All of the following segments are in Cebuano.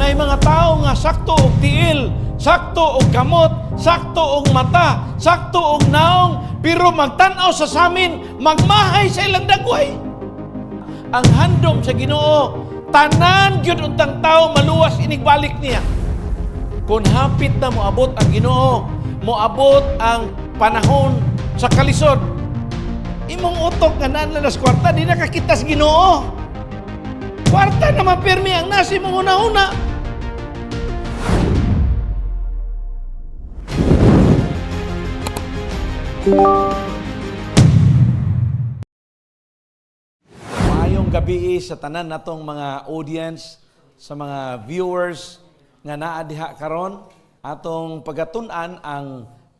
Na mga tao nga sakto og tiil, sakto og kamot, sakto og mata, sakto og naong, pero magtan-aw sa samin, magmahay sa ilang dagway. Ang handom sa Ginoo, tanan gyud untang tao maluwas inigbalik niya. Kung hapit na moabot ang Ginoo, moabot ang panahon sa kalisod. Imong utok nga naan lang kwarta, di nakakita sa Ginoo. Kwarta naman pirmi ang nasa imong una-una. Maayong gabi sa tanan natong mga audience, sa mga viewers nga naa diha karon. Atong pagatun-an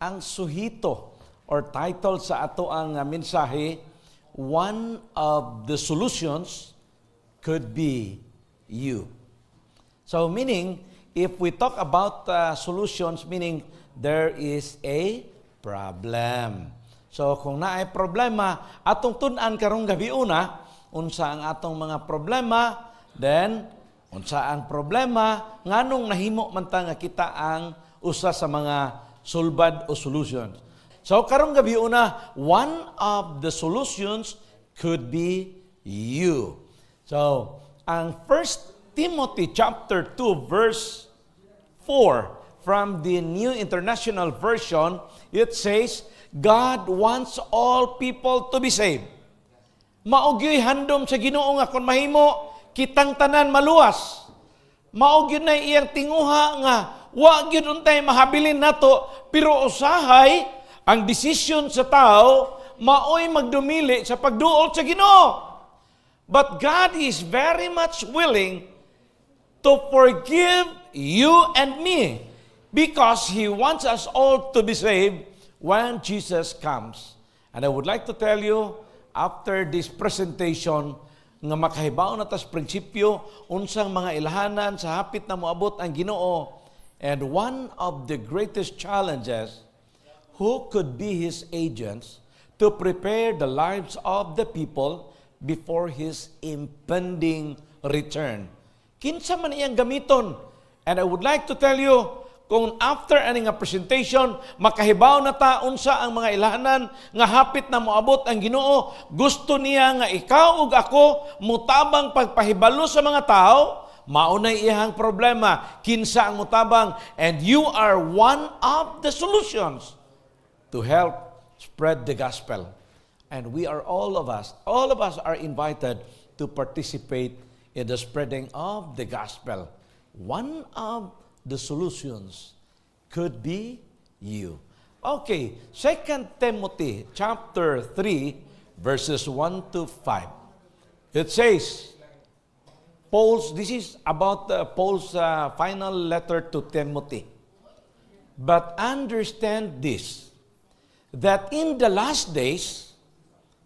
ang suhito or title sa ato ang mensahe, "One of the Solutions Could Be You." So meaning, if we talk about solutions, meaning there is a problem. So kung naay problema, atong tun-an karong gabi una, unsa ang atong mga problema, then unsa ang problema, nganong nahimo man ta nga kita ang usa sa mga sulbad o solutions. So karong gabi una, "One of the Solutions Could Be You." So, ang 1 Timothy chapter 2 verse 4 from the New International Version, it says, "God wants all people to be saved." Mao gyoy handom sa Ginoo nga kung mahimo kitang tanan maluwas. Mao gyud na iyang tinguha nga wa gyud untay mahabilin nato, pero usahay ang desisyon sa tao maoy magdumili sa pagduol sa Ginoo. But God is very much willing to forgive you and me because He wants us all to be saved when Jesus comes. And I would like to tell you, after this presentation, nga makahibaw na tas prinsipyo unsang mga ilhanan sa hapit na moabot ang Ginoo, and one of the greatest challenges, who could be His agents to prepare the lives of the people before His impending return. Kinsa man iyang gamiton? And I would like to tell you, kung after ani nga presentation, makahibaw na ta unsa ang mga ilhanan nga hapit na moabot ang Ginoo, gusto niya nga ikaw ug ako mutabang pagpahibalo sa mga tao, mao nay iyang problema, kinsa ang mutabang, and you are one of the solutions to help spread the gospel. And we are all of us are invited to participate in the spreading of the gospel. One of the solutions could be you. Okay, 2 Timothy chapter 3 verses 1 to 5. It says, this is about Paul's final letter to Timothy. "But understand this, that in the last days,"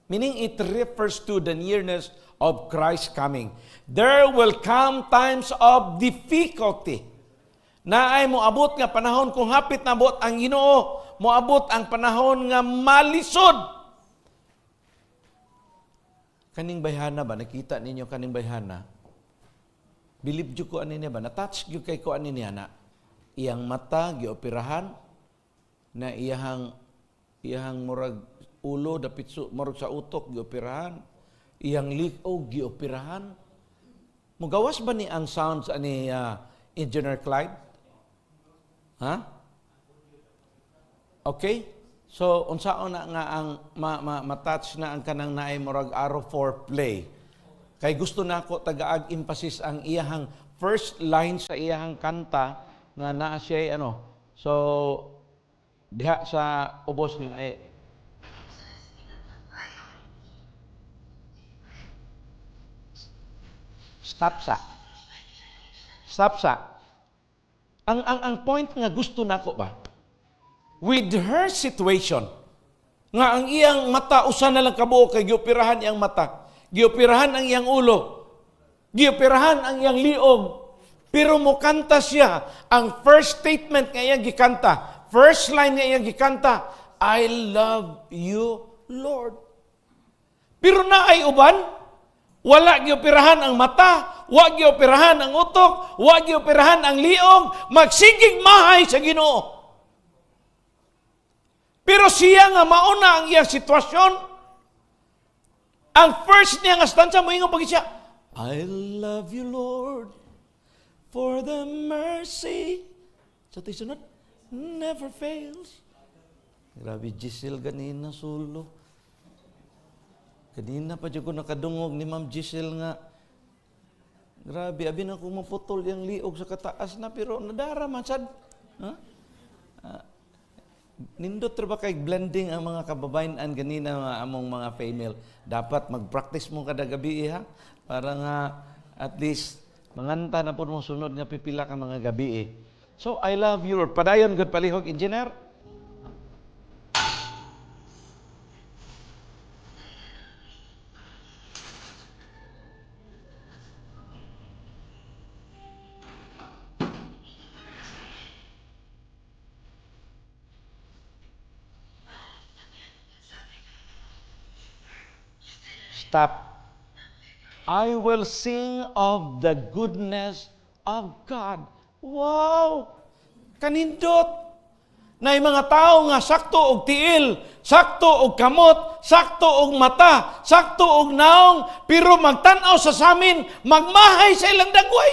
meaning it refers to the nearness of Christ's coming, "there will come times of difficulty." Naay moabot nga panahon kung hapit na abot ang Ginoo, moabot ang panahon nga malisod. Kaning bayhana ba, nakita ninyo kaning bayhana? Bilib jud ko ani niya ba, na-touch jud kay ko ani niya na iyang mata gioperahan na, iyang murag ulo dapit su, murag sa utok gioperahan, iyang liog gioperahan. Mugawas ba ni ang sounds ani, Engineer Clyde? Ha? Okay? So unsaon na nga ang ma, ma, ma-touch na ang kanang naay murag arrow for play? Kay gusto nako tagaag emphasis ang iyahang first line sa iyahang kanta nga naa siya ano. So diha sa ubos nga eh, stop sa. Stop sa. Ang point nga gusto nako ba? With her situation, nga ang iyang mata usa na lang kabuok kay gioperahan iyang mata. Gioperahan ang iyang ulo. Gioperahan ang iyang liog. Pero mukanta siya. Ang first statement nga iyang gikanta, first line nga iyang gikanta, "I love you, Lord." Pero naay uban, wala gioperahan ang mata, wa gioperahan ang utok, wa gioperahan ang liog, magsigig mahay sa Ginoo. Pero siya nga mauna ang iyang sitwasyon, ang first niya nga stanza, moingon pag siya, "I love you, Lord, for the mercy." Sa ito'y sunod, "never fails." Grabe, Giselle ganina solo. Ganina pa dyan ko nakadungog ni Ma'am Giselle nga, grabe, abi na kung maputol yung liog sa kataas na, pero nadara man sad. Ha? Ah, nindot ra ba kay blending ang mga kababayan ganina, mga among mga female? Dapat mag-practice mo kada gabi ha, para nga at least manganta na po mo sunod nga pipila ka mga gabi eh. So, "I love you, Lord." Padayon gud palihog, engineer. Stop. "I will sing of the goodness of God." Wow! Kanindot! Na mga tao nga sakto og tiil, sakto og kamot, sakto og mata, sakto og naong, pero magtan-aw sa samin, magmahay sa ilang dagway.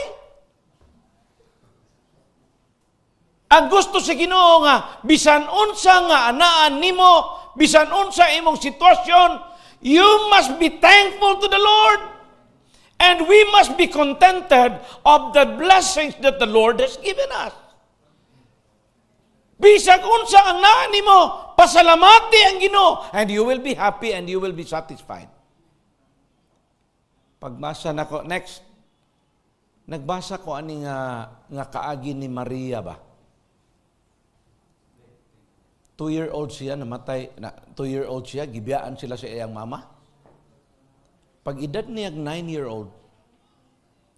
Ang gusto sa Ginoo nga bisan unsa nga anaan nimo, bisan unsa imong sitwasyon, you must be thankful to the Lord. And we must be contented of the blessings that the Lord has given us. Bisag unsa ang naa nimo, pasalamati ang Ginoo and you will be happy and you will be satisfied. Pagbasa nako next. Nagbasa ko ani nga kaagi ni Maria ba. 2-year-old siya, namatay, na, 2-year-old siya, gibiyaan sila sa iyang mama. Pag edad niya 9-year-old,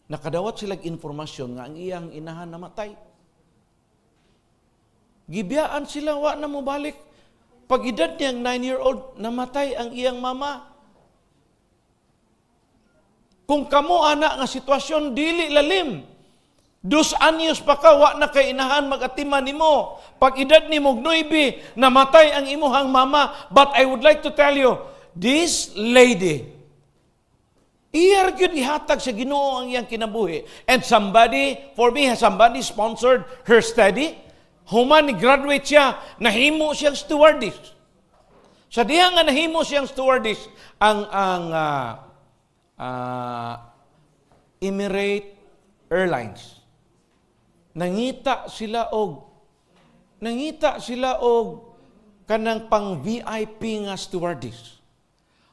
nakadawat sila informasyon nga ang iyang inahan namatay. Gibiyaan sila, wa na mo balik. Pag edad niyang 9-year-old, namatay ang iyang mama. Kung kamo ana nga sitwasyon, dili lalim. 2 anyos pa ka, wa na kay inahan mag-atiman nimo. Pag edad nimo 9, namatay ang imuhang mama. But I would like to tell you, this lady, iya gyud ihatag sa Ginoo ang iyang kinabuhi. And somebody, for me, somebody sponsored her study. Human ni graduate siya, nahimo siyang stewardess. Sa diha nga nahimo siyang stewardess, ang Emirate Airlines. Nangita sila og kanang pang VIP nga stewardess.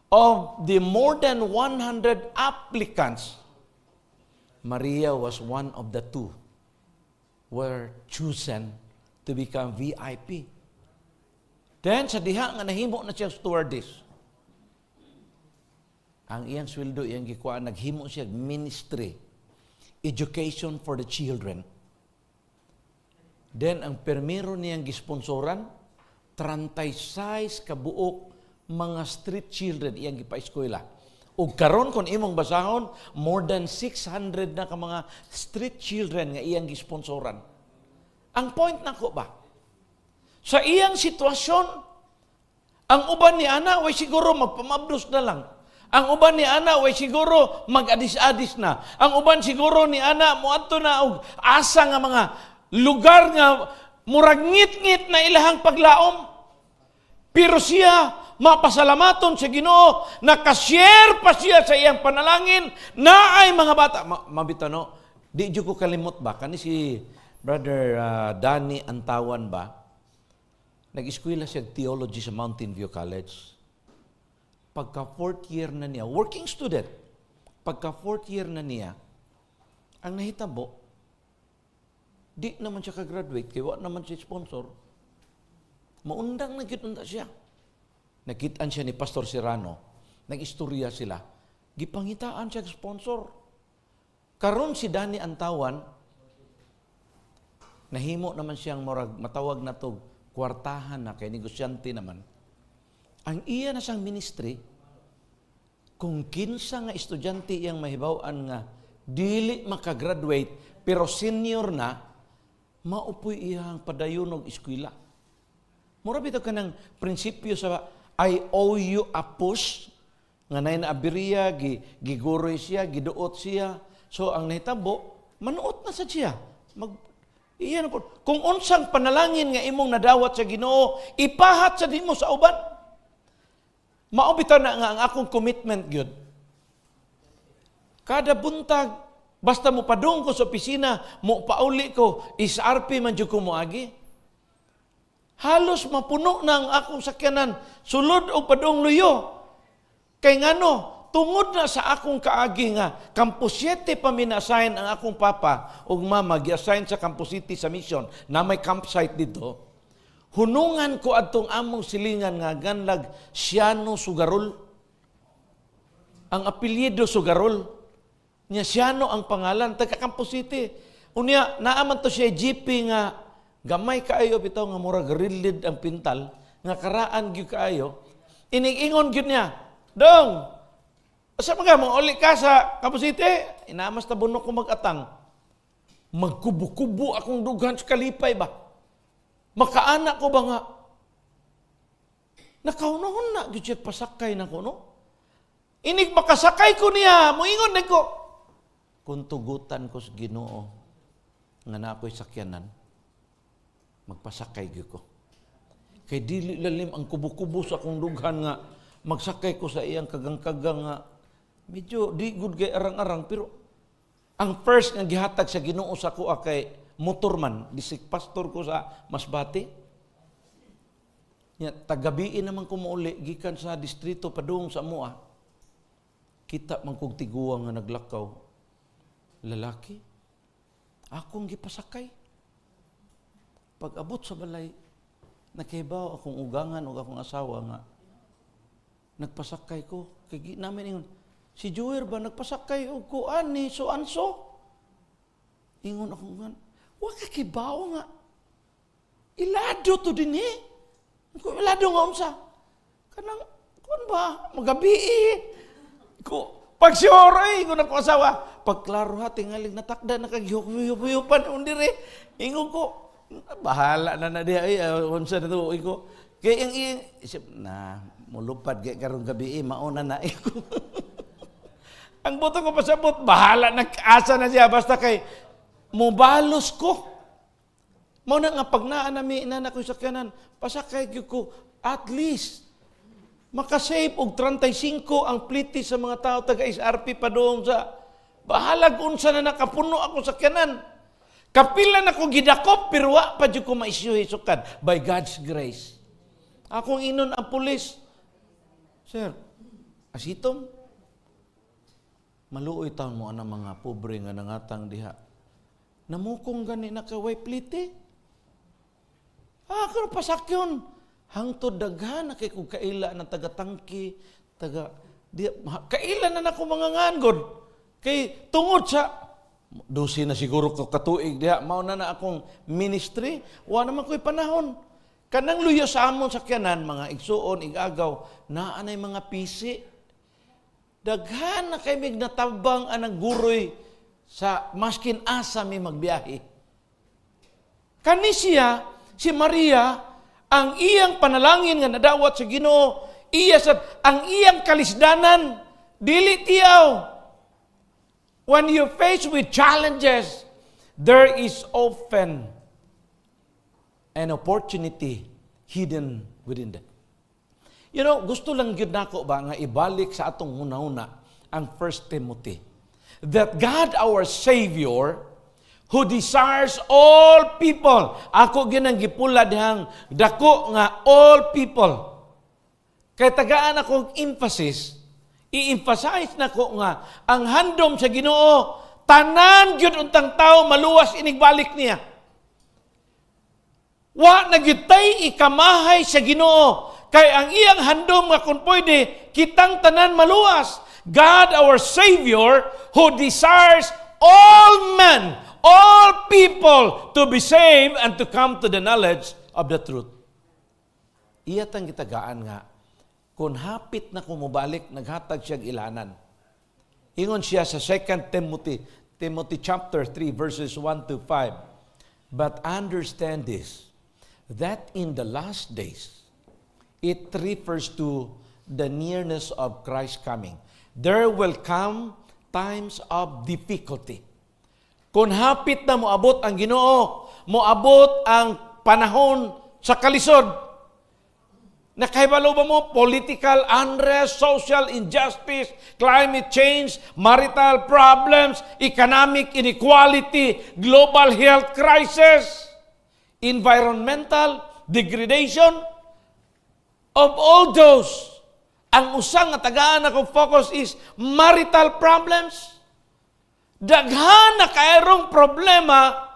Of the more than 100 applicants, Maria was one of the two were chosen to become VIP. Then sa diha nga nahimo na siya stewardess, ang iyang sweldo iyang gikuha, naghimo siya ministry, education for the children. Then ang permero niyang gisponsoran, 36 ka buok mga street children iyang gipa-eskwela. Ug karon kon imong basahon, more than 600 na ka mga street children nga iyang gisponsoran. Ang point nako ba? Sa iyang sitwasyon, ang uban ni ana way siguro magpamabdos na lang. Ang uban ni ana way siguro mag-adis-adis na. Ang uban siguro ni ana moadto na og asa nga mga lugar nga murag ngit-ngit na ilahang paglaom. Pero siya, mapasalamaton sa Ginoo, nakashare pa siya sa iyang panalangin na ay mga bata. Mabito no, di jud ko kalimot ba kani si Brother Danny Antawan ba? Nag-eskwela siya theology sa Mountain View College. Pagka fourth year na niya, working student, pagka fourth year na niya, ang nahitabo, di naman siya ka-graduate, kay wa naman siya sponsor. Maundang na gyud unta siya. Nakitaan siya ni Pastor Serrano, nag-istorya sila. Gipangitaan siya sponsor. Karon si Danny Antawan, nahimo naman siyang murag matawag na to kwartahan na kay negosyante naman. Ang iya na siyang ministry, kung kinsa nga estudyante iyang mahibaw-an nga Dili makagraduate, pero senior na, mao poy iyang padayon og eskwela. Mura bitaw kanang prinsipyo sa "I owe you a push," nga nay na aberya, giguroy siya, giduot siya. So ang nahitabo, manuot na sa siya. Iya na po. Kung unsang panalangin nga imong nadawat sa Ginoo, ipahat sa nimo sa uban. Mao bitaw na nga ang akong commitment gyud. Kada buntag, basta mo padung ko sa opisina, mo pauli ko, SRP man jud ko moagi. Halos mapuno na ang akong sakyanan, sulod o padung luyo. Kay ngano, tungod na sa akong kaagi nga Campus 7 pa mi na-assign ang akong papa ug mama, gi-assign sa Campus City sa mission na may campsite dito. Hunungan ko adtong among silingan nga ganlag Siano Sugarol. Ang apelyido Sugarol. Nya Siano ang pangalan, taga Campus City. Unya naa man to siya GP nga gamay kaayo bitaw nga murag rilid ang pintal nga karaan gyud kaayo. Inig-ingon gyud niya, "Dong, asa man ka mo uli ka sa Campus City?" Inamas ta bunok ko mag-atang. Magkubo-kubo akong dughan sa kalipay ba? Makaana ko ba nga? Nakaunahon na, gyud siya pasakay na ko, no? Inig makasakay ko niya, moingon na ko. Kung tugutan ko sa Ginoo, nga na ako'y sakyanan, magpasakay gyud ko. Kay dili lalim ang kubo-kubo sa akong dughan nga magsakay ko sa iyang kagang-kagang nga medyo di good kay arang-arang, pero ang first nga gihatag sa Ginoo sa akoa kay motorman, district pastor ko sa Masbate. Nya tagabiin naman ko mouli gikan sa distrito padung sa amoa. Kita man kog tiguang nga naglakaw. Lalaki. Akong gipasakay. Pag abot sa balay, nakahibaw akong ugangan ug akong asawa nga nagpasakay ko. Kay namin ingon, si Joer ba nagpasakay og kuan ni so anso? Ingon akong ugan, wa ka kibaw nga. Ilado to din eh. Ko, ilado nga unsa? Kanang kuan ba, magabi. Ko, pag sure ay, ingon ako asawa, pag klaro ha, tingalig natakda, nakagihok-hiyupan, undire. Ingon ko, bahala na na diha, ay, unsa na to, ko. Kay ang iyang, isip, na, mulupad kay karong gabi, eh, mauna na, ko. Ang buto ko pasabot, bahala na, asa na siya, basta kay, mubalos ko. Mao na nga pag naa nami inana ko sakyanan, pasakay gyud ko at least makasave og 35 ang pliti sa mga tao taga SRP padung sa bahalag unsa na nakapuno ako sakyanan. Kapila na ko gidakop pero wa pa jud ko maisyuhi sukad by God's grace. Akong inon ang pulis. "Sir, asitom, maluoy taon mo ang mga pobre nga nangatang diha. Namukong gani na kaway pliti. Ah, pero pasakyon. Hangtod daghan na kay kog kaila ng taga-tangki, taga di, kaila na nako mga ngan. Kay tungod sa 12 na siguro ko katuig diha, mao na na akong ministry, wa naman ko'y panahon. Kanang luyo sa amon sakyanan, mga igsuon, igagaw, naa nay mga pisi. Daghan na kay mig natabang anang guroy sa maskin asa mi magbiyahe. Kani siya, si Maria, ang iyang panalangin nga nadawat sa Ginoo, iya sa ang iyang kalisdanan, dili tiyaw. When you face with challenges, there is often an opportunity hidden within them. Gusto lang gyud nako ba nga ibalik sa atong hunahuna ang 1 Timothy. That God our Savior who desires all people. Ako ginang gipula dihang dako nga "all people." Kay tagaan akong emphasis, i-emphasize nako nga ang handom sa Ginoo tanan gyud untang tao maluwas inigbalik niya. Wa na gyud tay ikamahay sa Ginoo kay ang iyang handom nga kung pwede kitang tanan maluwas. God our Savior who desires all men, all people to be saved and to come to the knowledge of the truth. Iya tang gitagaan nga kung hapit na kumubalik, naghatag siya ilanan. Ingon siya sa 2 Timothy chapter 3 verses 1 to 5. "But understand this, that in the last days," it refers to the nearness of Christ's coming, "there will come times of difficulty." Kung hapit na moabot ang Ginoo, moabot ang panahon sa kalisod. Nakahibalo ba mo? Political unrest, social injustice, climate change, marital problems, economic inequality, global health crisis, environmental degradation. Of all those, ang usang nga tagaan akong focus is marital problems. Daghan na kaayong problema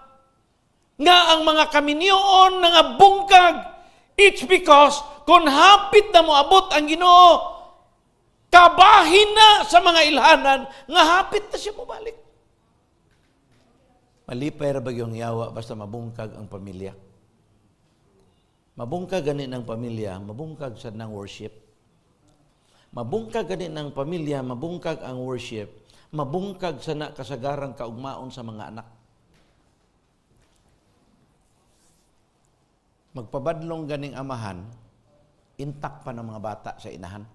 nga ang mga kaminyoon nga bungkag. It's because kung hapit na moabot ang Ginoo, kabahin na sa mga ilhanan nga hapit na siya mobalik. Malipay ra ba yung yawa basta mabungkag ang pamilya? Mabungkag gani ng pamilya, mabungkag sa ng worship. Mabungkag gani ng pamilya, mabungkag ang worship, mabungkag sa na kasagarang kaugmaon sa mga anak. Magpabadlong ganing amahan, intact pa ng mga bata sa inahan.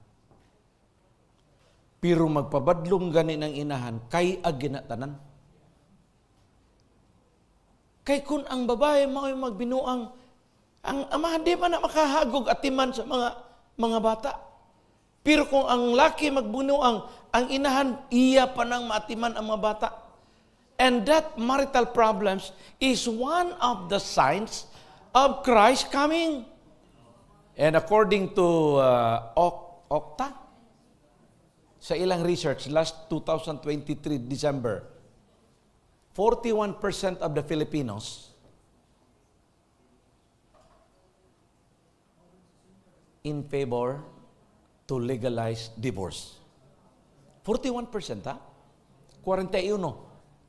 Pero magpabadlong gani ng inahan, kay ginatanan. Kay kung ang babae mao'y magbinuang, ang amahan di man na makahagog atiman sa mga bata. Pero kung ang laki magbinuang, ang inahan iya pa nang maatiman ang mga bata. And that marital problems is one of the signs of Christ coming. And according to Okta, sa ilang research last 2023 December, 41% of the Filipinos in favor to legalize divorce. 41%, ha? 41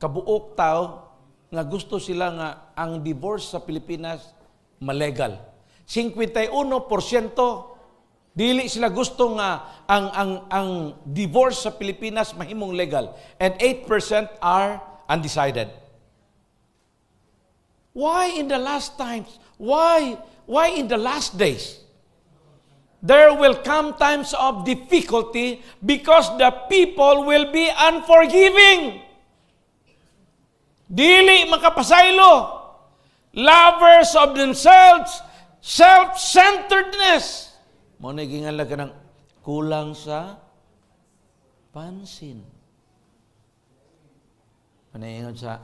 kabuok tao nga gusto sila nga ang divorce sa Pilipinas malegal. 51% dili sila gusto nga ang divorce sa Pilipinas mahimong legal and 8% are undecided. Why in the last times? Why in the last days? There will come times of difficulty because the people will be unforgiving. Dili makapasaylo. Lovers of themselves, self-centeredness. Mao na ginganla ka ng kulang sa pansin. Panaingon sa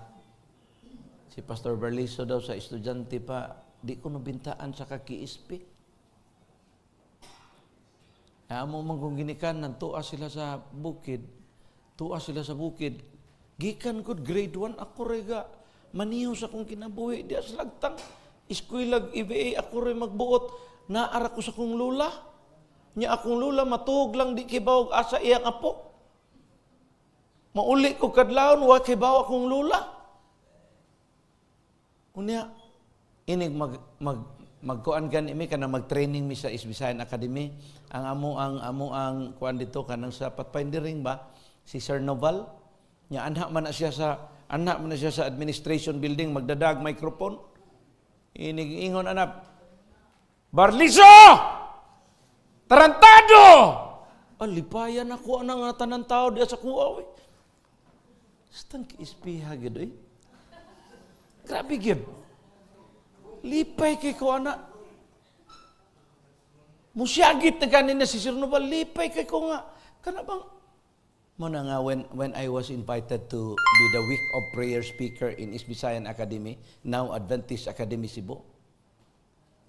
si Pastor Berliso daw sa estudyante pa, di ko nabintaan sa ka-KSP. Amo man kung ginikan, tuwa sila sa bukid. Tuwa sila sa bukid. Gikan ko grade 1 ako rega. Maniho sa akong kinabuhi. Di sa lagtang. Eskwela EVA ako rin magbuot. Naara ko sa akong lula. Nya akong lula matuog lang, di kibaw asa iyang apo. Mauli ko kadlawon, wa kibaw akong lula. Unya, inig mag mag magkuan gani mi kana, mag-training mi sa East Visayan Academy. Ang amo ang kuan dito kanang sa pathfindering ba, si Sir Noval. Nya anha man na siya sa administration building magdadag microphone. Inig ingon anak, "Barliso! Tarantado!" Ah, lipayan ako anang nga tanan tao diya sa kuha, oy. Stang ispiha gid, oy. Grabe gyud. Lipay kay ko ana. Musyagit na ganin na si Sir Noval, lipay kay ko nga. Kana bang Mo na nga when I was invited to be the Week of Prayer speaker in East Visayan Academy, now Adventist Academy Cebu.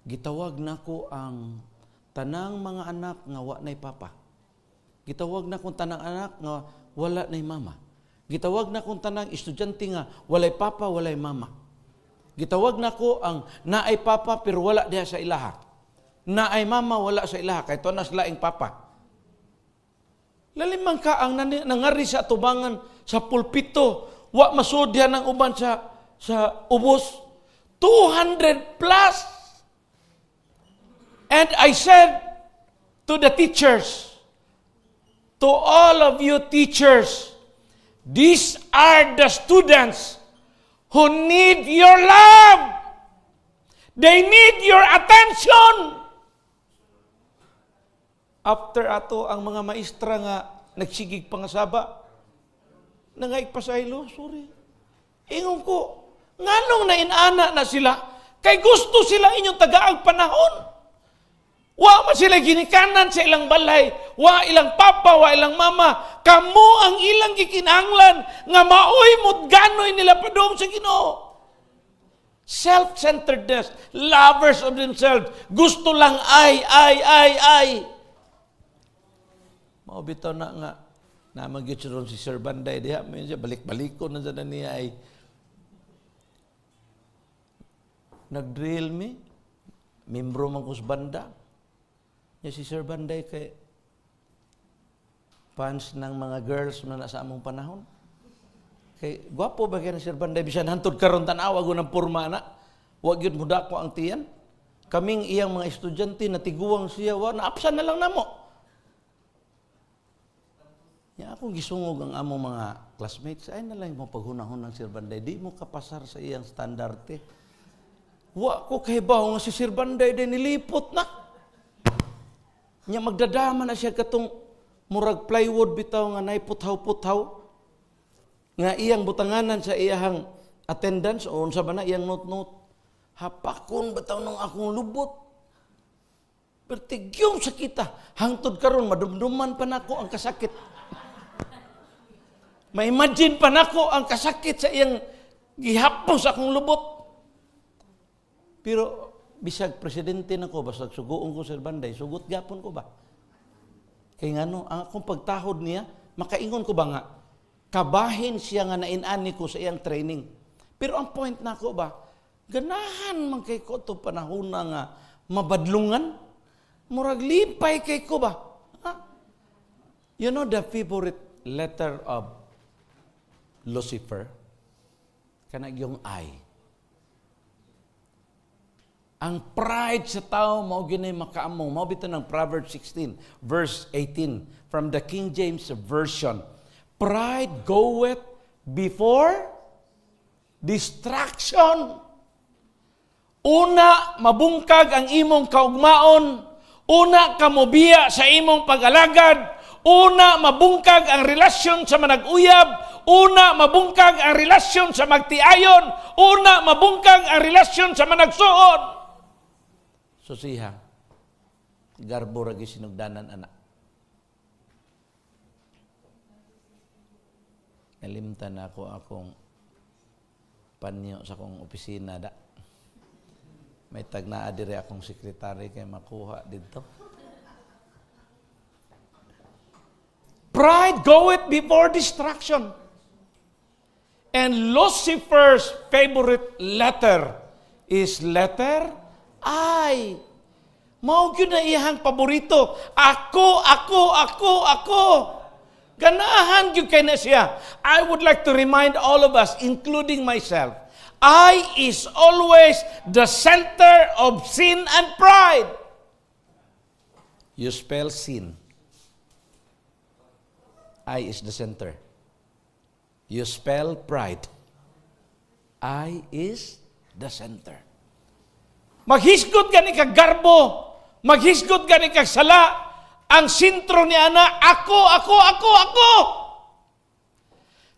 Gitawag nako ang tanang mga anak nga wa nay papa. Gitawag na kong tanang anak nga wala nay mama. Gitawag na kong tanang estudyante nga walay papa, walay mama. Gitawag nako ang naay papa pero wala diha sa ilaha. Naay mama, wala sa ilaha kay tuwa na sila ing papa. Lalim man ka ang nangari sa atubangan sa pulpito, wa masudyan ang uban sa ubos. 200 plus. And I said to the teachers, to all of you teachers, These are the students who need your love. They need your attention. After ato ang mga maestra nga nagsigig pangasaba, nangaigpasaylo, "Sorry." Ingon ko, nganong nainana na sila? Kay gusto sila inyong tagaang panahon. Wa man sila ginikanan sa ilang balay, wa ilang papa, wa ilang mama. Kamo ang ilang gikinahanglan nga maoy mutganoy nila padung sa Ginoo. Self-centeredness, lovers of themselves, gusto lang ay, ay, ay, ay. Mao bitaw na nga naman gyud ron si Sir Banday diha, may siya balik-balikon na sa niya ay nag-drill mi, membro man ko sa banda. Ya si Sir Banday kay fans ng mga girls na nasa among panahon. Kay gwapo ba kay na Sir Banday, bisan hantod karon tan-awa ko ng porma na. Wa gyud mudako ang tiyan. Kaming iyang mga estudyante natiguang siya, wa naapsan na lang namo. Ya akong gisungog ang among mga classmates, ay na lang mo paghunahon ng Sir Banday, di mo kapasar sa iyang standarte. Wa ko kahibaw nga si Sir Banday day nilipot na. Nya magdadama na siya katong murag plywood bitaw nga nay puthaw-puthaw nga iyang butanganan sa iyahang attendance o unsa ba na iyang note-note. Hapakon bitaw nung akong lubot. Pertigyong sakita. Hangtod karon madumduman pa nako ang kasakit. Ma-imagine pa nako ang kasakit sa iyang gihapos akong lubot. Pero bisag presidente nako, basta suguon ko Sir Banday, sugot gapon ko ba? Kay ngano, ang akong pagtahod niya, makaingon ko ba nga, kabahin siya nga nainani ko sa iyang training. Pero ang point nako ba, ganahan man kay ko to panahon na nga mabadlungan, murag lipay kay ko ba? Ha? You know the favorite letter of Lucifer? Kana yung I. Ang pride sa tao mao gyud makaamong. Mao bitaw ng Proverbs 16 verse 18 from the King James Version. "Pride goeth before destruction." Una mabungkag ang imong kaugmaon, una ka mobiya sa imong pag-alagad, una mabungkag ang relasyon sa manag-uyab, una mabungkag ang relasyon sa magtiayon, una mabungkag ang relasyon sa managsuon. Susiha, garbo ra gyud sinugdanan ana. Nalimtan ako akong panyo sa akong opisina da. May tagnaa dire akong sekretary kay makuha didto. Pride goeth before destruction. And Lucifer's favorite letter is letter I. Mao gyud na iyang paborito. Ako, ako, ako, ako. Ganahan gyud kay na siya. I would like to remind all of us, including myself, I is always the center of sin and pride. You spell sin. I is the center. You spell pride. I is the center. Maghisgot gani kag garbo, maghisgot gani kag sala, ang sentro ni ana, ako, ako, ako, ako.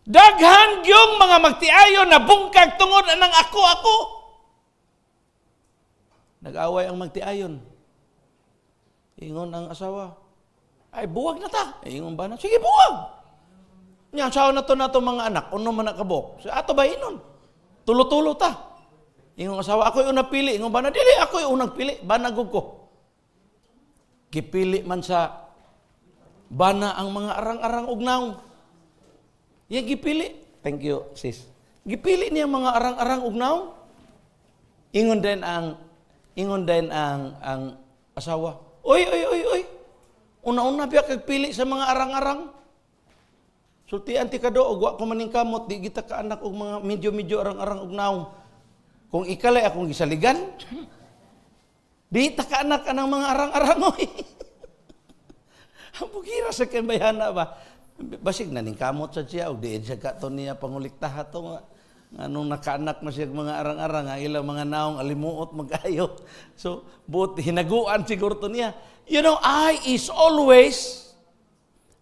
Daghan yung mga magtiayon na bungkag tungod anang ako, ako. Nag-away ang magtiayon. Ingon ang asawa, "Ay, buwag na ta." Ingon ba na, "Sige, buwag." Nya, asawa na to mga anak, uno man nakabok. So, ato ba inon? Tulo-tulo ta. Ingon asawa, "Ako'y unang pili." Ingon ba na, "Dili, ako'y unang pili. Banagog ko." Gipili man sa bana ang mga arang-arang og naong. Iya gipili. Thank you, sis. Gipili niya mga arang-arang og naong. Ingon din ang asawa, "Oy, oy, oy, oy. Una-una biya kag pili sa mga arang-arang. Sultian ti kado og wa ko maning kamot, di kita ka anak og mga medyo-medyo arang-arang og naong. Kung ikalay akong gisaligan, di ta ka anak anang mga arang-arang oy." Ang bugira sa kay bayana ba? Basig na ning kamot sa siya og diin siya kato niya panguliktaha to nga anong nakaanak man siya mga arang-arang, ang ilang mga naong alimuot magayo. So, buot hinaguan siguro to niya. I is always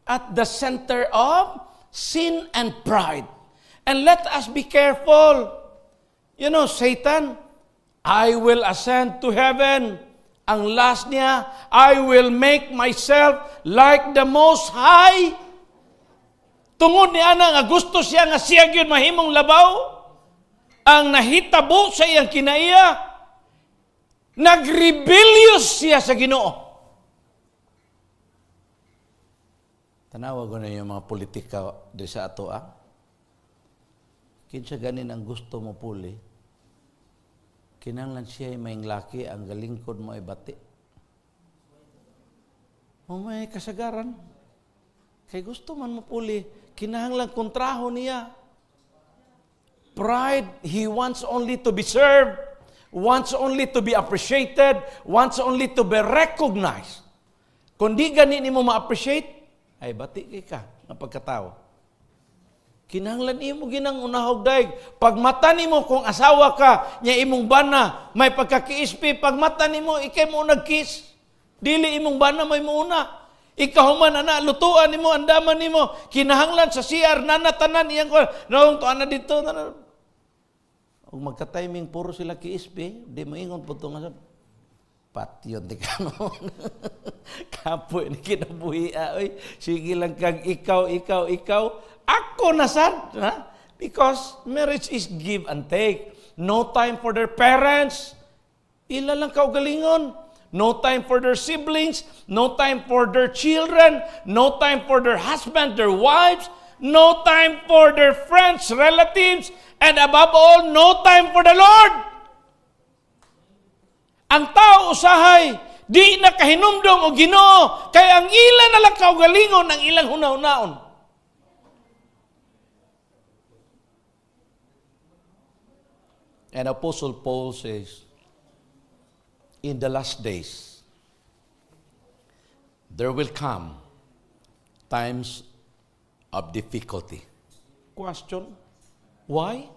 at the center of sin and pride. And let us be careful. Satan, "I will ascend to heaven." Ang last niya, "I will make myself like the Most High." Tungod ni ana nga gusto siya nga siya gyud mahimong labaw, ang nahitabo sa iyang kinaiya, nagrebellious siya sa Ginoo. Tanawa ko na yung mga politika di sa ato ah. Kinsa ganin ang gusto mo puli, kinanglan siya ay may laki, ang galingkod mo ay bati. O may kasagaran. Kay gusto man mo puli, kinahanglan kontraho niya. Pride, he wants only to be served, wants only to be appreciated, wants only to be recognized. Kung di gani nimo ma-appreciate, ay bati kay ka nga pagkatao. Kinahanglan imo ginang unahog daig. Pag mata nimo kung asawa ka, nya imong bana, may pagkakiispi, pag mata nimo ikay mo nagkiss. Dili imong bana may muuna. Ikahuman ana lutuan nimo, andaman nimo, kinahanglan sa CR nana tanan iyang ko naong to ana dito na. Ug magka-timing puro sila kiispi, di moingon pud to nga patyon di ka no. Kapoy ni kinabuhi oy. Sige lang kag ikaw, ikaw, ikaw. Ako na sad. Ha? Because marriage is give and take. No time for their parents. Ila lang kaugalingon. No time for their siblings, no time for their children, no time for their husband, their wives, no time for their friends, relatives, and above all, no time for the Lord. Ang tao usahay, di na kahinumdom og Ginoo, kay ang ila na lang kaugalingon ang ilang hunahunaon. And Apostle Paul says, in the last days, there will come times of difficulty. Question, why?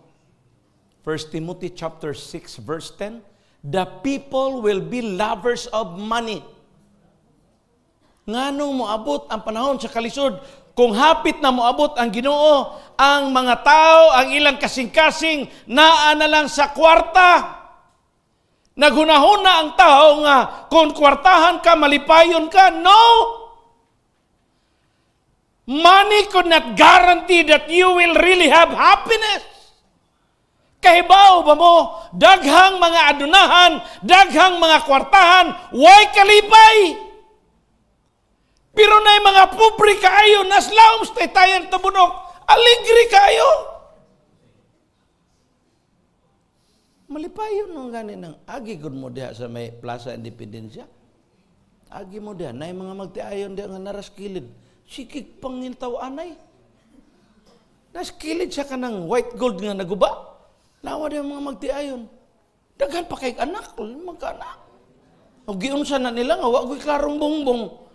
1 Timothy chapter 6 verse 10, the people will be lovers of money. Nganong moabot ang panahon sa kalisod, kung hapit na moabot ang Ginoo, ang mga tao, ang ilang kasing-kasing, naa na lang sa kwarta. Naghunahuna ang tao nga kung kwartahan ka, malipayon ka. No! Money could not guarantee that you will really have happiness. Kahibaw ba mo, daghang mga adunahan, daghang mga kwartahan, way kalipay. Pero na mga pobre kaayo, naslaom sa taytayan tabunok, aligre kaayo. Malipayon nung gani ng agi gud mo diha sa may Plaza Independencia. Agi mo diha, nay mga magtiayon diha nga naras kilid. Sikig pangintaw anay. Nas kilid siya kanang white gold nga naguba. Lawa diha mga magtiayon. Daghan pa kay anak, magkaanak. Og giunsa na nila nga wa ko'y klarong bongbong.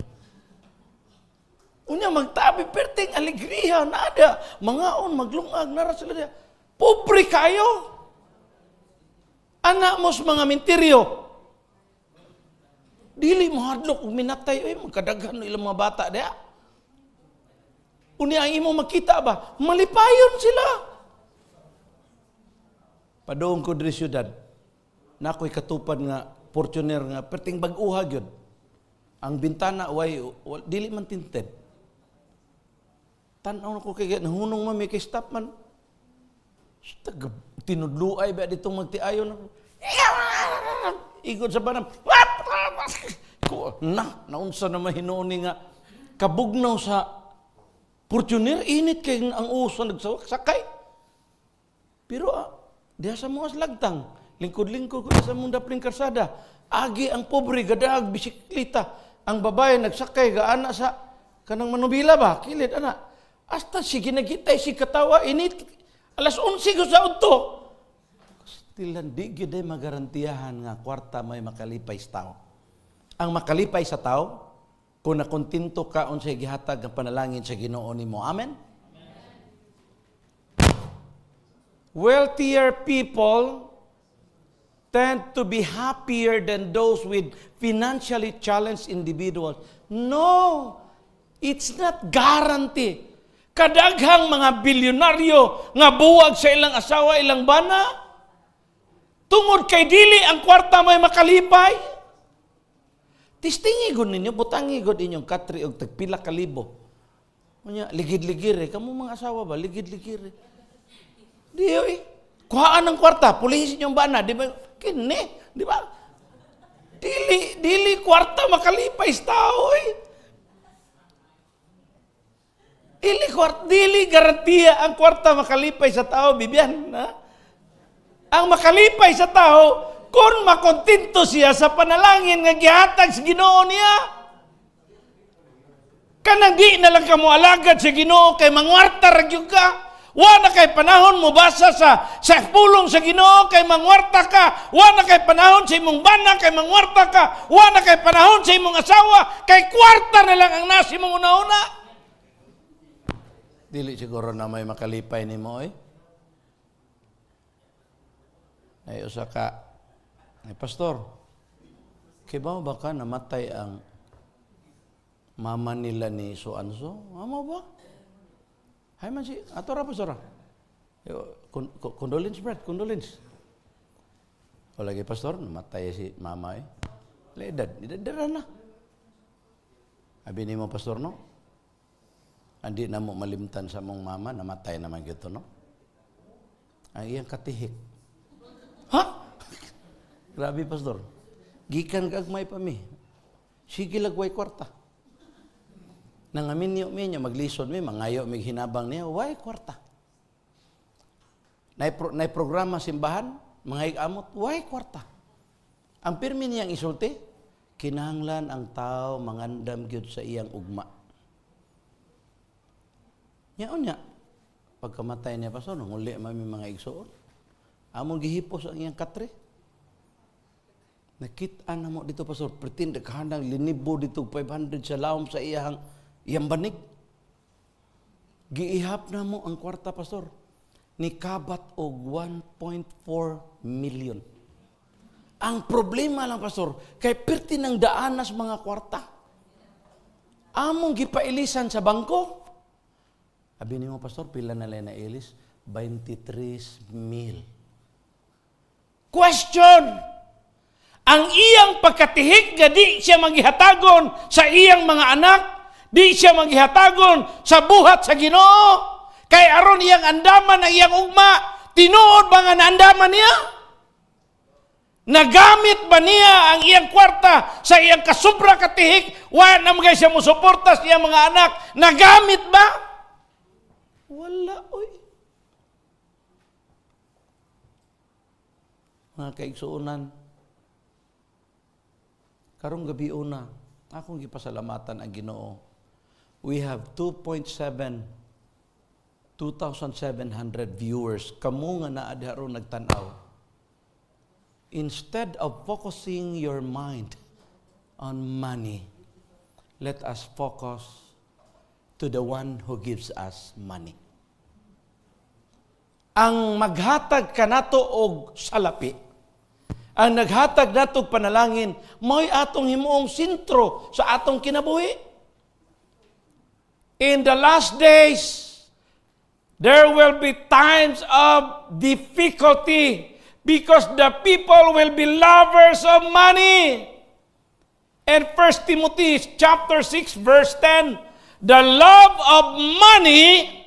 Unya magtabi perting alegria nada, mangaon maglungag nara sila diha. Pobre kayo. Anak mo sa mga minteryo. Dili mo hadlok og minatay oy, magkadaghan no ilang mga bata diha. Unya ang imo makita ba, malipayon sila. Padung ko diri syudad. Nakoy katupad nga Fortuner nga perting bag-uha gyud. Ang bintana way dili man tinted. Tan-aw na ko kay nahunong man may kay stop man. Tinudluay ba ditong magtiayon ako. Igod sa banam. Na, naunsa na mahinuon ni nga kabugnaw sa Fortuner, init kay ang uso nagsawak sakay. Pero diha sa mga lagtang, lingkod-lingkod ko sa mong dapling karsada. Agi ang pobre gadag bisikleta. Ang babae nagsakay gaana sa kanang manubila ba, kilid ana. Hasta sige nagitay si katawa init alas 11 ko sa udto. Still di gyud ay magarantiyahan nga kwarta may makalipay sa tao. Ang makalipay sa tao, Kung nakontento ka unsay gihatag ang panalangin sa Ginoo nimo. Amen? Wealthier people tend to be happier than those with financially challenged individuals. No, it's not guarantee. Kadaghang mga bilyonaryo nga buwag sa ilang asawa, ilang bana. Tungod kay dili ang kwarta may makalipay. Testingi gud ninyo, butangi gud inyong katri og tagpila ka libo. Unya, ligid-ligir eh. Kamo mga asawa ba, ligid-ligir eh. Di oy. Kuhaan ang kwarta, pulihin inyong bana, di ba? Kini, di ba? Dili, dili kwarta makalipay sa tao eh. Dili kwarta, dili garantiya ang kwarta makalipay sa tao, Bibian. Ha? Ang makalipay sa tao, kung makontento siya sa panalangin nga gihatag sa Ginoo niya. Kanang di na lang kamo alagad sa Ginoo kay mangwarta ra gyud ka. Wa na kay panahon mo basa sa pulong sa Ginoo kay mangwarta ka. Wa na kay panahon sa imong bana kay mangwarta ka. Wa na kay panahon sa imong asawa kay kwarta na lang ang nasa imong una-una. Dili siguro na may makalipay nimo oy. Ay usa ka ay pastor. Kibaw ba ka namatay ang mama nila ni so and so? Mama ba? Hay man si ato ra, pastor. Condolence, Brad, condolence. O lagi, pastor, namatay si mama eh. La edad, edad na. Abi nimo, pastor, no? Andi na mo malimtan sa mong mama, namatay naman gito, no? Ang iyang katihik. Ha? Grabe, pastor. Gikan gagmay pa mi. Sige lagway kwarta. Nangaminyo mi niya, maglisod mi, mangayo mi hinabang niya, way kwarta. Nay programa simbahan, mga amot, way kwarta. Ang pirmi niyang isulti, kinahanglan ang tao mangandam gyud sa iyang ugma. Nya unya, pagkamatay niya, pastor, nanguli man mi mga igsoon. Among gihipos ang iyang katre. Nakita na mo dito, pastor, pretend kahanang linibo dito 500 sa lawom sa iyang banig. Giihap na mo ang kwarta, pastor. Nikabat og 1.4 million. Ang problema lang, pastor, kay pirti ng daanas mga kwarta. Among gipailisan sa bangko. Abi nimo, pastor, pila na lang nailis? 23 mil. Question! Ang iyang pagkatihik nga di siya manggihatagon sa iyang mga anak, di siya manggihatagon sa buhat sa Ginoo. Kay aron iyang andaman ang iyang ugma, tinuod ba nga naandaman niya? Nagamit ba niya ang iyang kwarta sa iyang kasubra katihik? Wa na mga siya musuporta sa iyang mga anak. Nagamit ba? Wala, oy. Mga kaigsuonan, karong gabi una, akong gipasalamatan ang Ginoo. We have 2.7 2,700 viewers. Kamo nga naa diha ron nagtan-aw. Instead of focusing your mind on money, let us focus to the one who gives us money. Ang maghatag kanato og salapi, ang naghatag nato og panalangin, mao'y atong himuong sentro sa atong kinabuhi. In the last days, there will be times of difficulty because the people will be lovers of money. And 1 Timothy chapter 6 verse 10, the love of money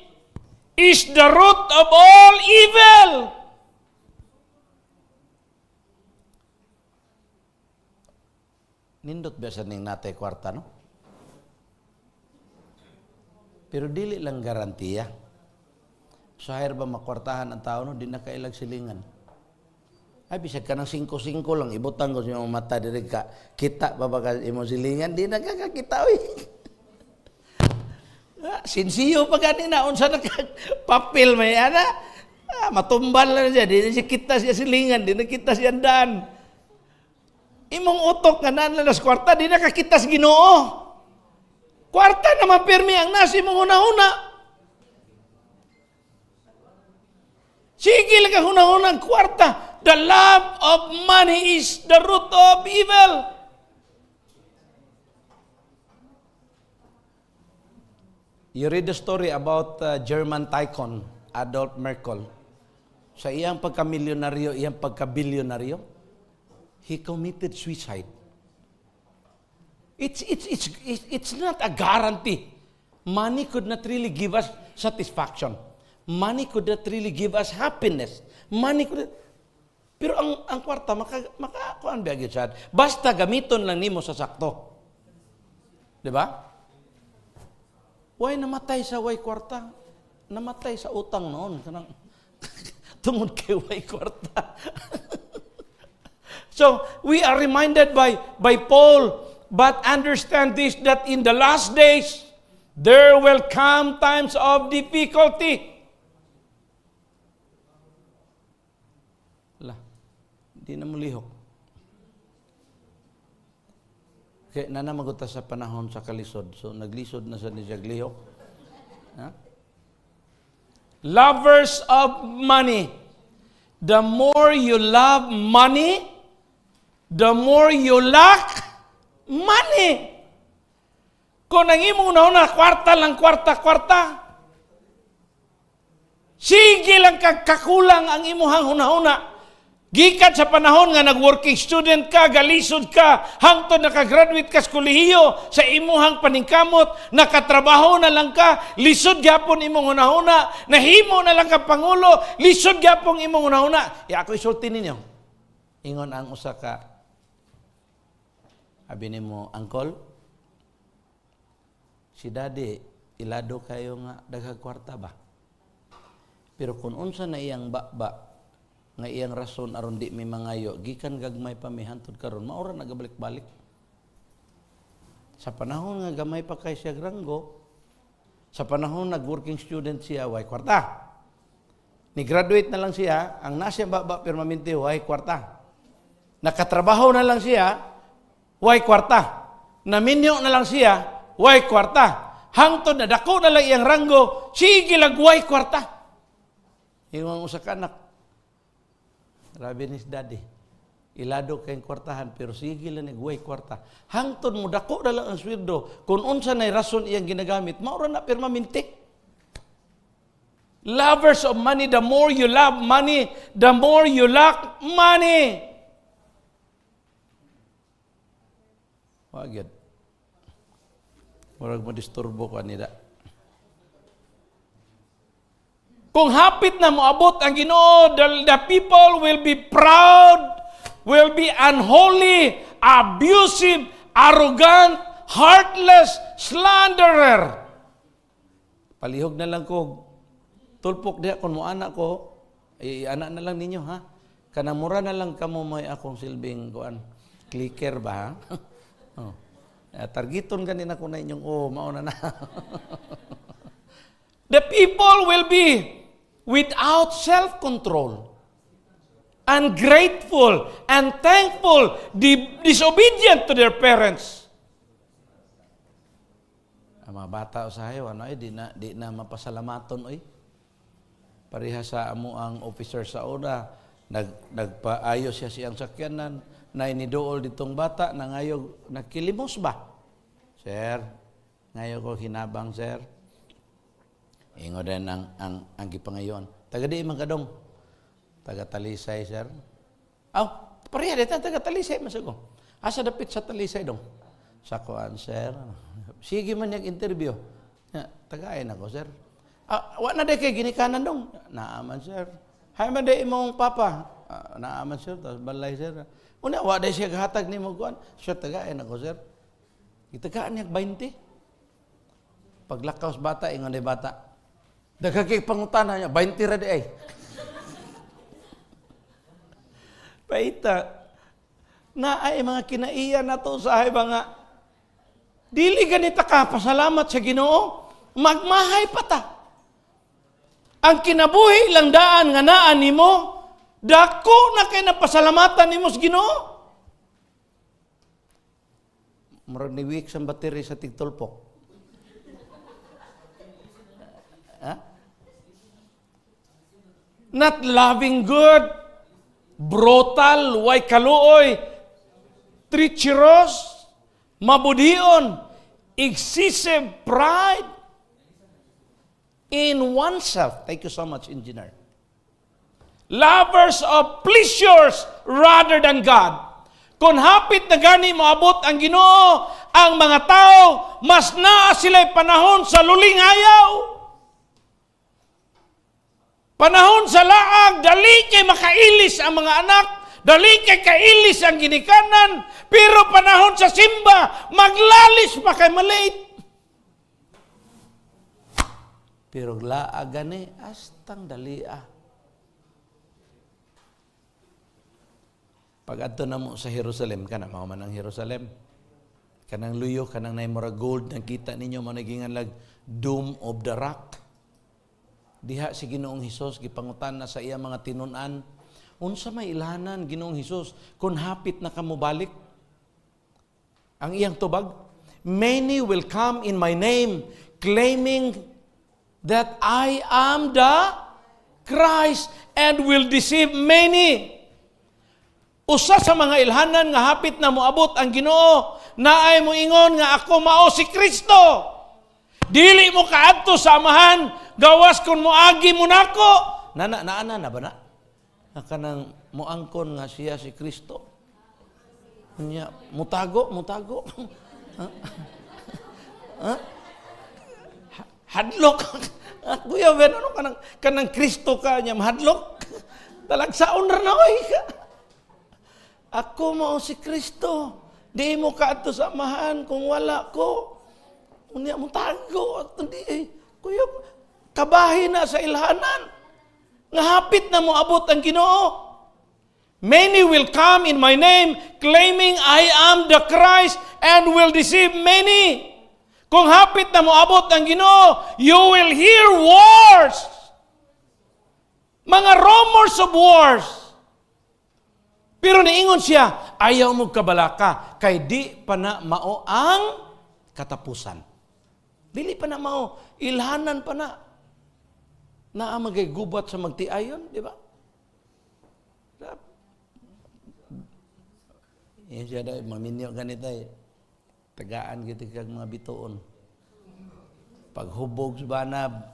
is the root of all evil. Nindot ba sa ning natay kwarta, no? Pero dili lang garantiya. Sa ba makwartahan ang tao, no? Di na kailag silingan. Ay, bisag ka ng 5-5 lang, ibutang ko sa imong mata, diri ka, kita ba ba ka imong silingan? Di na ka kakita, oy. Sinsiyo pa gani na, unsa na ka, papel may ana. Matumbal na siya, di na siya kita siya silingan, di na kita siya daan. Imong utok nga naan lang kwarta, di na kakita sa Ginoo. Kwarta naman pirmi ang nasa imong hunahuna. Sige lang ang hunahuna ang kwarta. The love of money is the root of evil. You read the story about German tycoon, Adolf Merckle. Sa iyang pagkamilyonaryo, iyang pagkabilyonaryo, he committed suicide. It's not a guarantee. Money could not really give us satisfaction. Money could not really give us happiness. Money could. Pero ang kwarta, maka kuan ba gyud sad? Basta gamiton lang nimo sa sakto. Di ba? Why namatay sa way kwarta? Namatay sa utang noon. Kanang, tungod kay way kwarta. So, we are reminded by Paul, "But understand this, that in the last days, there will come times of difficulty." La, di na mo lihok. Kaya na maguta sa panahon sa kalisod. So, naglisod na sa niya lihok. Ha? Lovers of money. The more you love money, the more you lack money. Kung ang imong na kwarta lang, kwarta, kwarta, sige lang kag kakulang ang imuhang hunahuna. Gikan sa panahon nga nag-working student ka, galisod ka, hangtod nakagraduate ka sa kolehiyo, sa imuhang paningkamot, nakatrabaho na lang ka, lisod gyapon imong hunahuna, nahimo na lang ka pangulo, lisod gyapon imong hunahuna. Ya ako isulti ninyo. Ingon ang usa ka abi nimo, "Uncle, si Daddy, ilado kayo nga daghang kwarta ba? Pero kung unsa na iyang baba, nga iyang rason aron di mi mangayo, gikan gagmay pa mi hantod karon, maura nagabalik-balik. Sa panahon nga gamay pa kay siya ranggo, sa panahon nag-working student siya, way kwarta. Ni graduate na lang siya, ang nasa baba permanente, way kwarta. Nakatrabaho na lang siya, way kwarta. Naminyo na lang siya, way kwarta. Hangtod na dako na lang iyang ranggo, sige lang way kwarta." Ingon usa ka anak, "Grabe ni si Daddy. Ilado kayong kwartahan, pero sige lang nagway kwarta. Hangtod mo dako na lang ang sweldo, kung unsa na rason iyang ginagamit, maura na permanente." Lovers of money, the more you love money, the more you lack money. Wa gyud. Murag mo disturbo ko nila. Kung hapit na moabot ang Ginoo, the people will be proud, will be unholy, abusive, arrogant, heartless, slanderer. Palihog na lang ko, tulpok diha kung mo anak ko, anak na lang ninyo ha. Kanang mura na lang kamo may akong silbing kuan. Clicker ba ha? Oh. Targeton ganin ako na inyong oh, mauna na. The people will be without self-control, ungrateful, unthankful, disobedient to their parents. Ang mga bata usahay, ano ay, di na mapasalamaton oy. Pareha sa amo ang officer sa una, nagpaayos siya siyang sakyanan, na iniduol ditong bata, na ngayo, nakilimos ba? "Sir, ngayo ko hinabang, sir." Ingo din ang gipangayon. "Taga di man kadong?" "Taga Talisay, sir." "Aw, pareha dito, taga Talisay, masago. Asa dapit sa Talisay dong?" "Sa kuan, sir." Sige man yung interview. "Ya, tagain ako, sir." "Ah, wa na day kay ginikanan dong?" "Naaman, sir." "Hay man day imong papa?" "Ah, naaman, sir, tapos balay, sir." "Una, wa day siya gahatag nimo kuan?" "Sir, tagain ako, sir." Gitagaan niya 20. Paglakaw sa bata, ingon day bata, "Daghang kay pangutana niya, 20 ra di ay." Paita, na ay mga kinaiya na to sa ay mga dili ganita ka pasalamat sa Ginoo, magmahay pa ta. Ang kinabuhi lang daan nga naa nimo, dako na kay napasalamatan nimo sa Ginoo. Murag ni weak sa battery sa tigtulpok. Not loving good, brutal, way kaluoy, treacherous, mabudhion, excessive pride in oneself. Thank you so much, engineer. Lovers of pleasures rather than God. Kung hapit na gani moabot ang Ginoo, ang mga tao mas naa sila'y panahon sa lulingayaw. Panahon sa laag, dali kay makailis ang mga anak, dali kay kailis ang ginikanan, pero panahon sa simba, maglalis pa kay malate. Pero laag gani, astang dali ah. Pag adto na mo sa Jerusalem, kana mao man ang Jerusalem. Kanang luyo, kanang nay mura gold, nakita ninyo mo nagingan lag Dome of the Rock. Diha si Ginoong Hesus gipangutan na sa iya mga tinun-an, unsa may ilhanan, Ginoong Hesus, kung hapit na kamo balik? Ang iyang tubag, "Many will come in my name, claiming that I am the Christ, and will deceive many." Usa sa mga ilhanan nga hapit na moabot ang Ginoo, naay moingon nga ako mao si Kristo. Dili mo kaadto sa Amahan gawas kung moagi mo nako. Nana naana na ba na? Nga kanang moangkon nga siya si Kristo. Unya mutago, mutago. Ha? Ha? Hadlok. Kuya Ben, ano kanang Kristo ka niya mahadlok? Talagsaon ra na oy. Ako mao si Kristo. Di mo kaadto sa Amahan kung wala ko. Unya mo tago at di eh. Kuya, kabahin na sa ilhanan nga hapit na moabot ang Ginoo. Many will come in my name, claiming I am the Christ, and will deceive many. Kung hapit na moabot ang Ginoo, you will hear wars. Mga rumors of wars. Pero niingon siya, "Ayaw mo kabalaka, kay di pa na mao ang katapusan." Dili pa na mao, ilhanan pa na. Naa magay gubat sa magtiayon, di ba? Yan siya dahil, maminyo ganito eh. Tagaan kita kag mga bituon. Paghubog sa banab,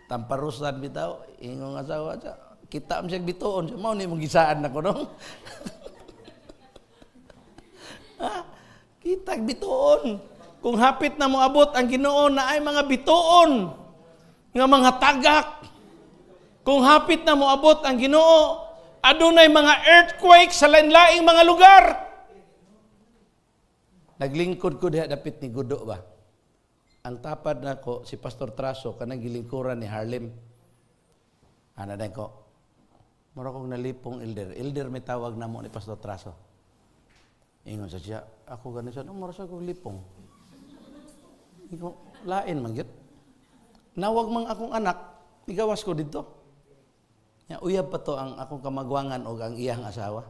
tamparusan bitaw, ingong asawa siya, kita mo siya bituon, siya, mao ni mong gisaan nako dong. Ha? Kita bituon. Kung hapit na moabot ang Ginoo, na ay mga bituon nga mga tagak. Kung hapit na moabot ang Ginoo, adunay mga earthquake sa lain-laing mga lugar. Naglingkod ko diha dapit ni Gudo ba. Ang tapad nako si Pastor Traso, kanang gilingkuran ni Harlem. Ana din ko. Mura kong nalipong, elder. Elder may tawag na mo ni Pastor Traso. Ingon sa siya, ako gani siya, "Oh, mura sa kong lipong." Ingon, lain man gyud. Nawag mang akong anak, igawas ko dito. Ya, uyab pa to ang akong kamagwangan og ang iyang asawa.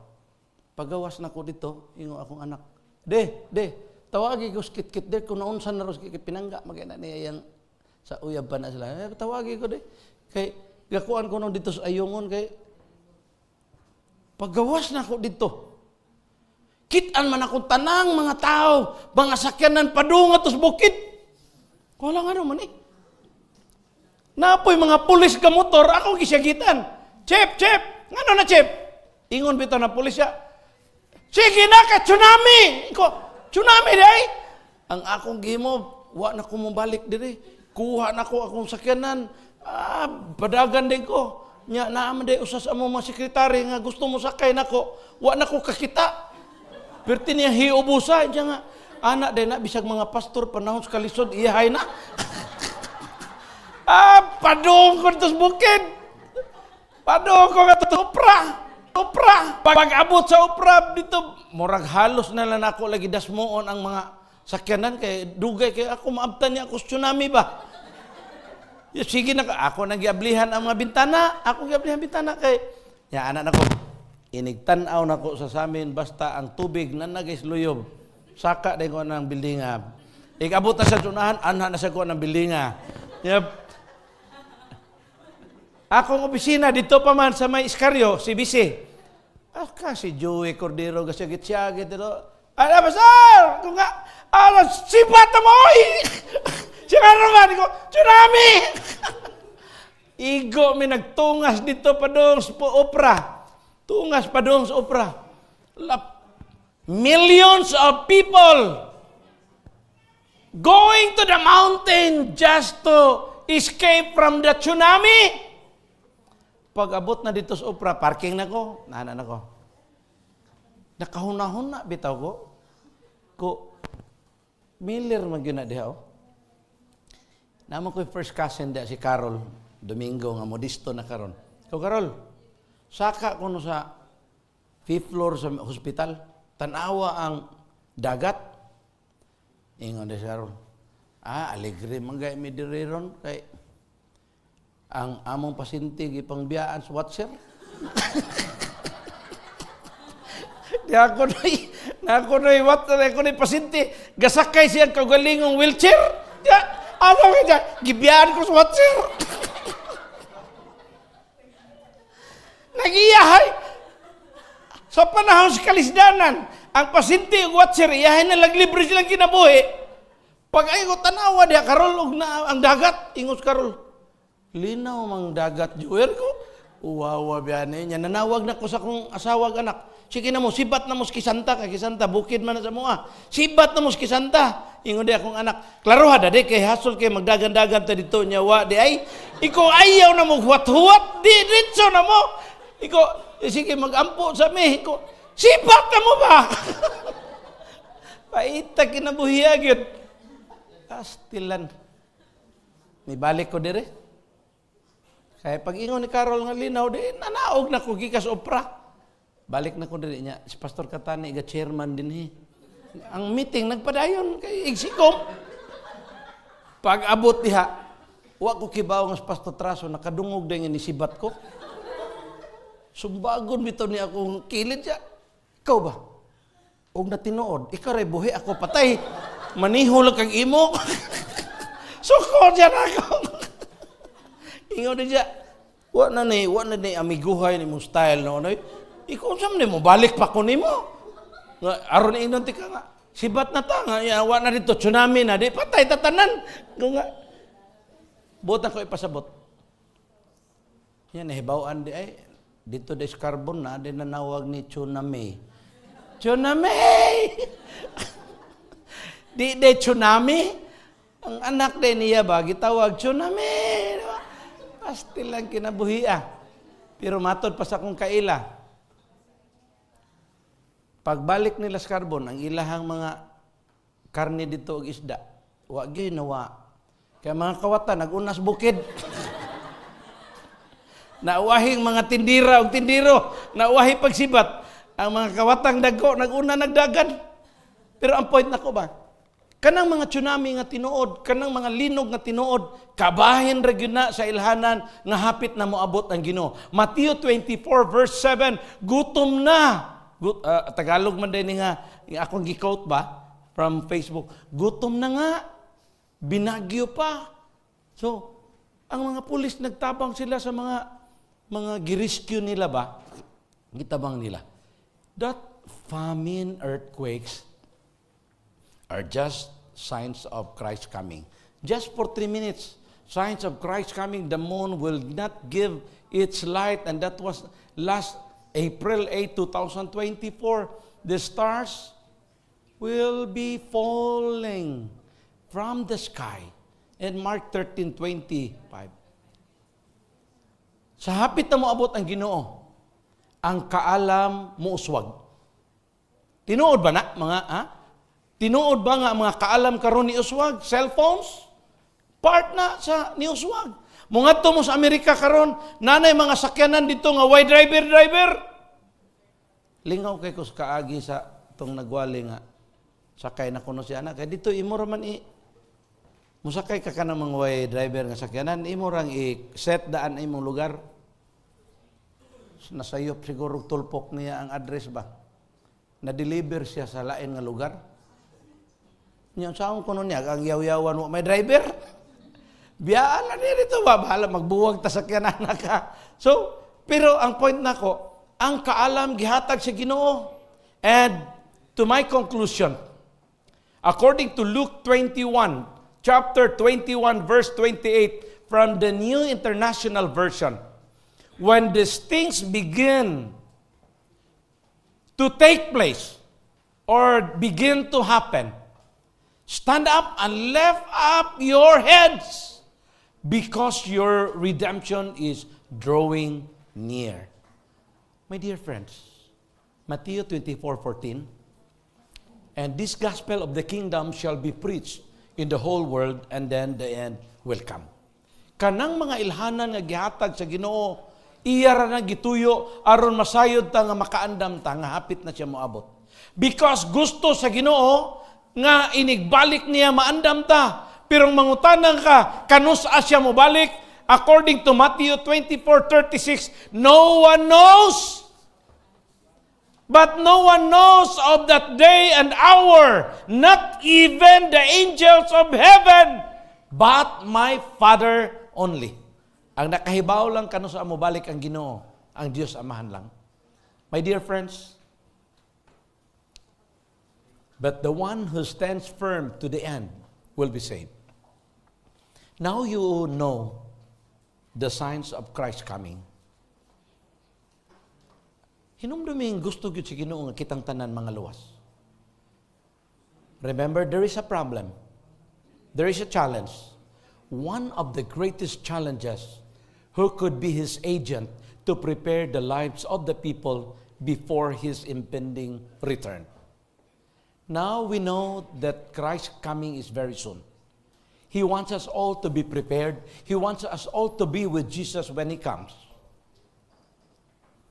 Pagawas na ko dito, ingon akong anak, "De, de, tawagi ko kit-kit de, kung naunsa na ros kit pinangga, magina niya yang sa uyab pa na sila. Eh, tawagi ko de. Kay, gakuan ko nung dito sa ayungon, kay, pagawas na ko dito. Kitaan man akong tanang mga tao, mga sakyanan padung atos bukid. Wala nga naman eh. Napoy mga pulis ka motor, ako gisyagitan. Chip, chip, ngano na, chip?" Ingon bitaw na pulis siya, "Sige na ka, tsunami!" Ko, "Tsunami day?" Ang akong gimo, wa na ko mobalik diri. Kuha na ko akong sakyanan. Ah, padagan din ko. Nya naa man day usas amo mga sekretary nga gusto mo sakay nako. Wa na ko kakita. Perti niya hiubusa, siya nga, anak day na, bisag mga pastor, panahon sa kalisod, iyahay na. Ah, padung ko dito sa bukid. Padung ko nga to Opra. Opra. Pag-abot sa Opra dito, murag halos na lang ako lagi dasmoon ang mga sakyanan kay dugay kay ako maabtan niya ako sa tsunami ba. Ya, sige na ako nang giablihan ang mga bintana, ako giablihan bintana kay ya anak nako. Inigtan-aw nako sa samin basta ang tubig na nagis luyob. Saka din ko ng building. Ikabot na sa tsunahan, anha na sa ko ng building. Yep. Akong opisina dito pa man sa may Escario, CBC. Ah, kasi Joey Cordero gasyagit-syagit dito. Ala, pastor! Kung nga, ala, sipat na mo, oy! Siya nga naman, ko, tsunami! Igo, may nagtungas dito pa doon sa opera. Tungas pa doon sa opera. Millions of people going to the mountain just to escape from the tsunami. Pag abot na dito sa opera, parking na ko, nana na ko. Nakahuna-huna bitaw ko. Ko, Miller man gyud na diha oh. Namo ko first cousin diha si Carol Domingo nga Modesto na karon. Ko, "Carol, saka kuno sa fifth floor sa hospital, tanawa ang dagat." Ingon di si Carol, "Ah, alegre man gay mi diri ron kay ang among pasyente gipangbiyaan sa watcher." Di ako na ako na watcher, ako na pasyente, gasakay siyang kaugalingong wheelchair. Di, ano ka dyan? Gibiyaan ko sa watcher. Nagiyahay. Sa panahon sa kalisdanan, ang pasyente ug watcher, iyahay na lang libre silang kinabuhi. Pag ay ko tanawa diha Karol og na ang dagat, ingos Karol. "Linaw mang dagat, Joer ko." Uwawa biyane niya. Nanawag na ko sa akong asawa ug anak. "Sige na mo, sibat na mo sa Kisanta, kay Kisanta, bukid man na sa mua. Sibat na mo sa Kisanta." Ingon di akong anak, "Klaro ha, dadi, kay hasol kay magdagan-dagan ta dito niya, wa di ay. Iko ayaw na mo huwat-huwat, di ditso na mo." Iko, "Eh, sige magampo sa mi." Iko, "Sibat na mo ba?" Paita kinabuhiya gyud. Astilan. Nibalik ko dire. Kaya pag ingon ni Carol nga linaw, di nanaog na ko gikas opera. Balik na ko diri niya. Si Pastor Katani ga chairman din he. Ang meeting nagpadayon kay igsikom. Pag abot diha, wa ko kibaw nga si Pastor Traso nakadungog din nga nisibat ko. Sumbagon bitaw ni akong kilid siya. "Ikaw ba? Og na tinuod, ikaw ray buhi, ako patay. Maniho lang kag imo." Suko siya na ako. Ingon din siya, Wa na ni amiguhay ni mong style no. Ano? Ikaw unsa man ni mo balik pa ko nimo. Nga aron ingnon ti ka nga sibat na ta nga ya, wa na dito tsunami na di patay tatanan." Ko nga buot ako ipasabot. Yan nahibaw-an di ay dito des carbon na di nanawag ni tsunami. Tsunami! Di de tsunami. Ang anak din niya ba gitawag tsunami. Di ba? Pasti lang kinabuhi ah. Pero matod pa sa akong kaila. Pagbalik nila sa carbon, ang ilahang mga karne dito og isda, wa gyud nawa. Kaya mga kawatan nagunas bukid. Nauwahing mga tindira og tindiro, nauwahi pagsibat. Ang mga kawatang dagko naguna nagdagan. Pero ang point nako ba? Kanang mga tsunami nga tinuod, kanang mga linog nga tinuod, kabahin ra gyud na sa ilhanan nga hapit na moabot ang Ginoo. Matthew 24 verse 7, gutom na. Tagalog man din nga akong gi-quote ba from Facebook. Gutom na nga, binagyo pa. So, ang mga pulis nagtabang sila sa mga gi-rescue nila ba? Gitabang nila. That famine, earthquakes are just signs of Christ coming. Just for 3 minutes, signs of Christ coming, the moon will not give its light. And that was last April 8, 2024. The stars will be falling from the sky. And Mark 13:25. Sa hapit na moabot ang Ginoo, ang kaalam muuswag. Tinuod ba na mga ha? Tinuod ba nga ang mga kaalam karon ni uswag? Cellphones? Part na sa ni uswag. Mungadto mo sa Amerika karon, nanay mga sakyanan dito nga way driver driver. Lingaw kay ko sa kaagi sa tong nagwali nga sakay na kuno si anak. Kay dito imo ra man i musakay ka kanang mga way driver nga sakyanan, imo rang i-set daan imong lugar. Nasayop siguro tulpok niya ang address ba. Na-deliver siya sa lain nga lugar. Nya saan kuno niya ang yaw-yawan mo may driver. Biyaan lang niya dito ba? Bahala magbuwag ta sakyanan ka. So, pero ang point nako, ang kaalam gihatag sa Ginoo. And to my conclusion, according to Luke 21, chapter 21, verse 28, from the New International Version, when these things begin to take place or begin to happen, stand up and lift up your heads because your redemption is drawing near. My dear friends, Matthew 24:14, "And this gospel of the kingdom shall be preached in the whole world, and then the end will come." Kanang mga ilhanan nga gihatag sa Ginoo, iya ra na gituyo aron masayod ta nga makaandam ta nga hapit na siya moabot. Because gusto sa Ginoo nga inigbalik niya maandam ta. Pero mangutanan ka, kanus-a siya mobalik? According to Matthew 24:36, no one knows. But no one knows of that day and hour, not even the angels of heaven, but my Father only. Ang nakahibaw lang kanus-a mobalik ang Ginoo, ang Dios Amahan lang. My dear friends, but the one who stands firm to the end will be saved. Now you know the signs of Christ coming. Hinumduming gusto gyud sa Ginoo nga kitang tanan mangaluwas. Remember, there is a problem. There is a challenge. One of the greatest challenges, who could be his agent to prepare the lives of the people before his impending return? Now we know that Christ's coming is very soon. He wants us all to be prepared. He wants us all to be with Jesus when He comes.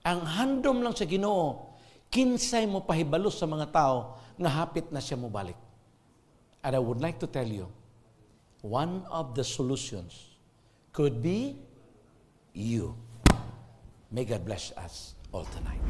Ang handom lang sa Ginoo, kinsay mo pahibalo sa mga tao nga hapit na siya mobalik. And I would like to tell you, one of the solutions could be you. May God bless us all tonight.